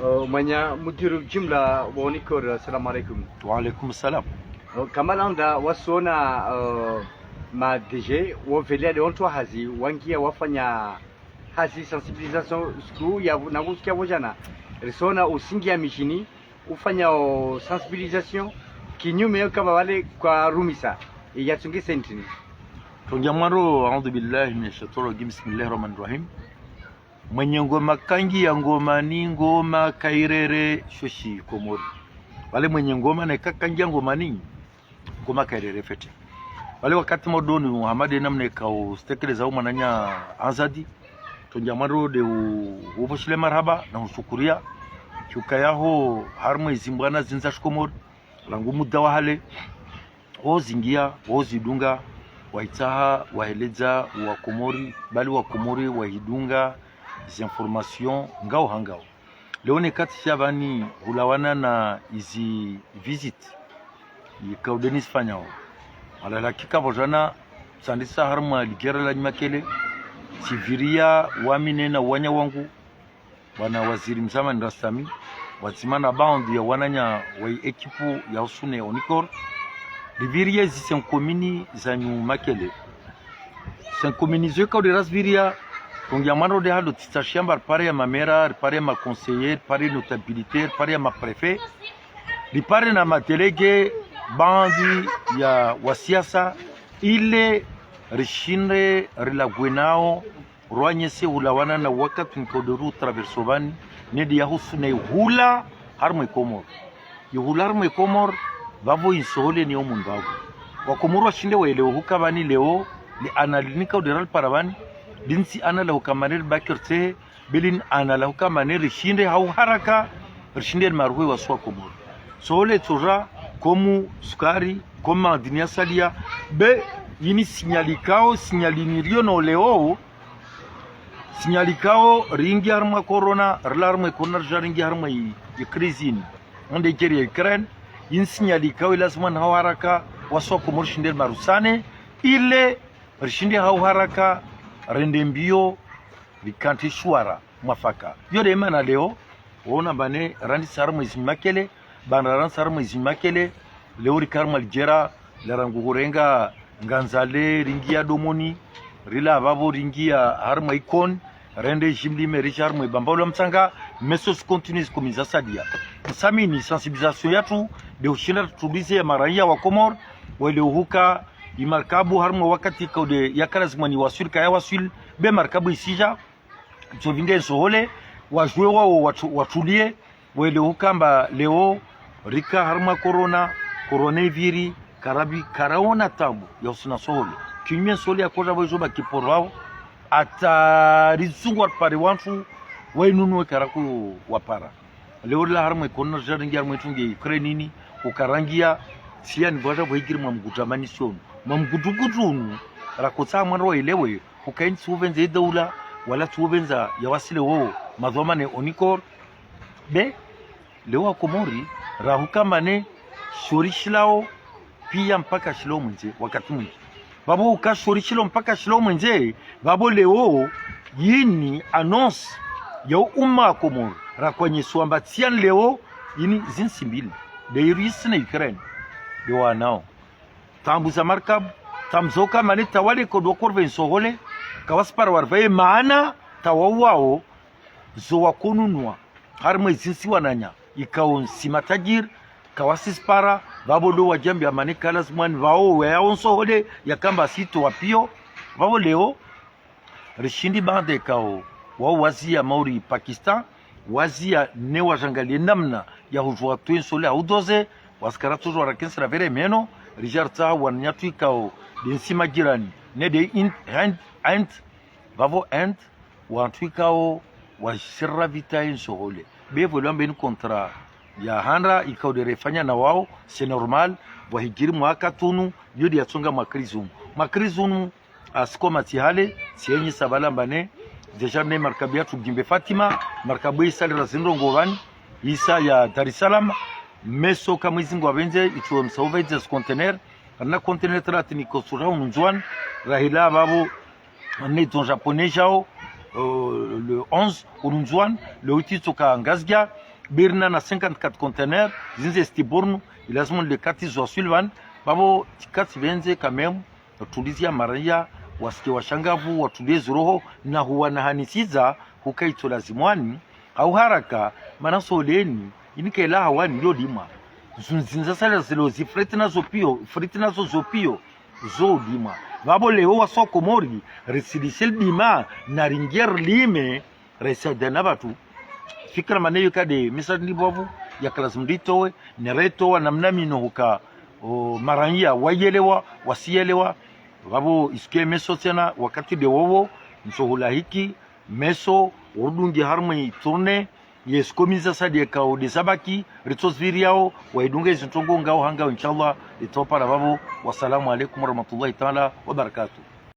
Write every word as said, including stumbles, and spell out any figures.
Uh, mwananya mudiru jimla wa Onicor, assalamu alaikum. Wa alaikum salam. Uh, kama landa wasuona, uh, ma D G, wo vele ale wontsi wa hazi, wangia wafanya hazi sensibilisation siku ya, na kusikia vojana. Risuona usingia mijini, ufanya o sensibilisation, kinyume yo kaba wale kwarumisa, ya tsunge sentini. Tongia mwaro, audhu billahi minash shaitani rajim, bismillahi rahmani rahim. Mwenye ngoma kangia ngomani, ngoma kairere, shoshi Komori. Wale mwenye ngoma neka kangia ngomani, ngoma kairere fete. Wale wakati modoni, Muhammad ena mneka ustekeleza umwananya Azadi. Tongia mwaro de u-, uvoshile marhaba na ushukuria. Shuka yaho harumwa izimbwana zindza shikomori. Rangu muda wa hale. Wo zingia, wo zidunga, waitsaha, waheledza, wa Komori, bali wa Komori, wahidunga, zi information, ngao hangao. Leo ne kati sha vani hulawana na izi visite, ikao de nizifanyao. Ala la kika vojana, sandisa harumwa ligera la Nyumakele, siviria wami nena wanya wangu, bwana waziri mzamani Rastami, wadzima na baadhi ya wananya wa ekipu ya usune Onicor, rivirie zi cinq komini za Nyumakele. Cinq komini zo ikao de raziviria, tongia mwando de hado titsa shiamba ripare ya mamera, ripare ya makonseye, ripare notabilite, ripare ya maprefe, ripare na madelege, baadhi ya wasiasa, ile rishinde rilagwe nao, rwanyese hulawana na wakati nkao de ru traverso vani, nedi ya husu na ihula harumwa Komor. Ihula harumwa Komor, vavo insohole ni omunu vavo. Wa Komor washinde waelewe huka vani leo, li ana lini kao de ralipara vani, lintsi ana la hukamane ribakirtsehe, beli ni ana la hukamane rishinde hau haraka, rishinde rimaruhe wasi wa Komor. Sohole tsoja, komu sukari, komu madini ya salia, be, ini sinyali kao, sinyali ni rio no leo, sinyali kao, ringi harumwa corona, rila harumwa corona, rija ringi harumwa i, i krizi ini. Nde geri ya Ukraine, ini sinyali kao, ilazimu na hau haraka, wasi wa Komor rishinde rimarusane, ile, rishinde hau haraka, rende mbio, rikanti shwara, mwafaka. Yo de mana leo, wona bane, randisa harumwa izi Nyumakele, bana randisa harumwa izi Nyumakele, leo rika harumwa ligera, la rangu hurenga Nganzale, ringia Domoni, rila vavo ringia harumwa Ikoni, rende Jimlime, rija harumwa Ibambao la Mtsanga, meso si continue zi komini za salia. Nsamini sensibilisation yatru, de ushinda tutulize ya maraya wa Komor, wele uhuka, imarkabu harumwa wakati kao de yakala zimwani waswili kaya waswili, be markabu isija, tsovinge nsohole, wajue wao watu-, watulie, wele ukamba leo, rika harumwa corona, corona iviri, karabi, karaona tabu ya usina sohole. Kinyume sohole ya koja vavo ijo ba kiporo vavo, ata rizungu waripare wantru, wainunue karaku wapara. Leo rila harumwa corona rija ringi harumwa itunge Ukraine ini, ukarangia, siani vwaja vwa higiri mwa mguta manisionu. Mwa mgutugutu unu, rakotsa mwandro waelewe, huka ini tsi uvenza idaula, wala tsi uvenza ya wasile wo, madhwamana Onicor. Be, leo wa Komori, rahukamane, shori shilao, pia mpaka shilao mwendze, wakati mwingi. Vavo uka shori shilao mpaka shilao mwendze, vavo leo, yini annonce ya umma wa Komori, rakwanyeswa mba tsiani leo, yini zintsi mbili. De Russie na Ukraine, de wanao. Tabu za markabu, tabu za ukamane tawale kodo korve nsohole, kawasipara warivaye maana, tawawao, zo wakonunua, harumwa izintsi wananya, ikao ntsi matajiri, kawasisipara, vavo do wajambi amane kala zimwani vao, weyao nsohole, yakamba sito wapio, vavo leo, rishindi bande kao, wao wazia mauri Pakistan, wazia ne wajangalie namna ya hujua twe nsole hau doze, wasikara tujua rakensera vere meno, rijarta wananya twi kao, de ntsi majirani, ne de in, hand, hand, vavo hand, wantru ikao washira vita ye nsohole. Bevo lwambe ni contrat ya handa ikao de refanya na wao, c'est normal, vwa higiri mwaka tunu, yo de yatsonga mwa krizi unu. Mwa krizi unu, asikoma tsi hale, tsi yenyi sabalamba ne, déjà ne markabu yatru Gimbe Fatima, markabu isa lira zindrongo vani, isa ya Dar es Salaam, meso kamwe izi ngwa venze, itso msauva izi conteneur, na conteneur tratini kosura unu Ndzuani, rahila vavo, ne ton japonais jao, euh, le onze, unu Ndzuani, le huit itsoka Ngazidja, Berna na cinquante-quatre conteneurs, zindze Stiborno, ilazimu nde kati zo Sullivan, vavo tsikatsi venze quand même, watulize ya maraya, wasike washangavu, watulize ziroho, na huwa na hanisiza, huka itso lazimwani, au haraka, mana soleni, inikela hawani yo limwa. Zunzinza sala zilo zi freti nazo pio, freti nazo zo pio, zo limwa. Vavo leo waso Komori, risilise lidima, na ringie rilime, resaidia na vatu. Fikira maneyo kade, misa ndi vavo, yakalazimu nditowe, neretowa namna mino huka, o, maraya, wayelewa, wasiyelewa, vavo isike meso tsena, wakati de wowo, ntso hulahiki, meso, urudungi harumwa i tournée, yes, komiza sadi ekao de sabaki, ritso ziviriao, waidunga izi ntrongo ngao hangao, inshallah, ritopara vavo. Wassalamu alaikum warahmatullahi taala wabarakatuh.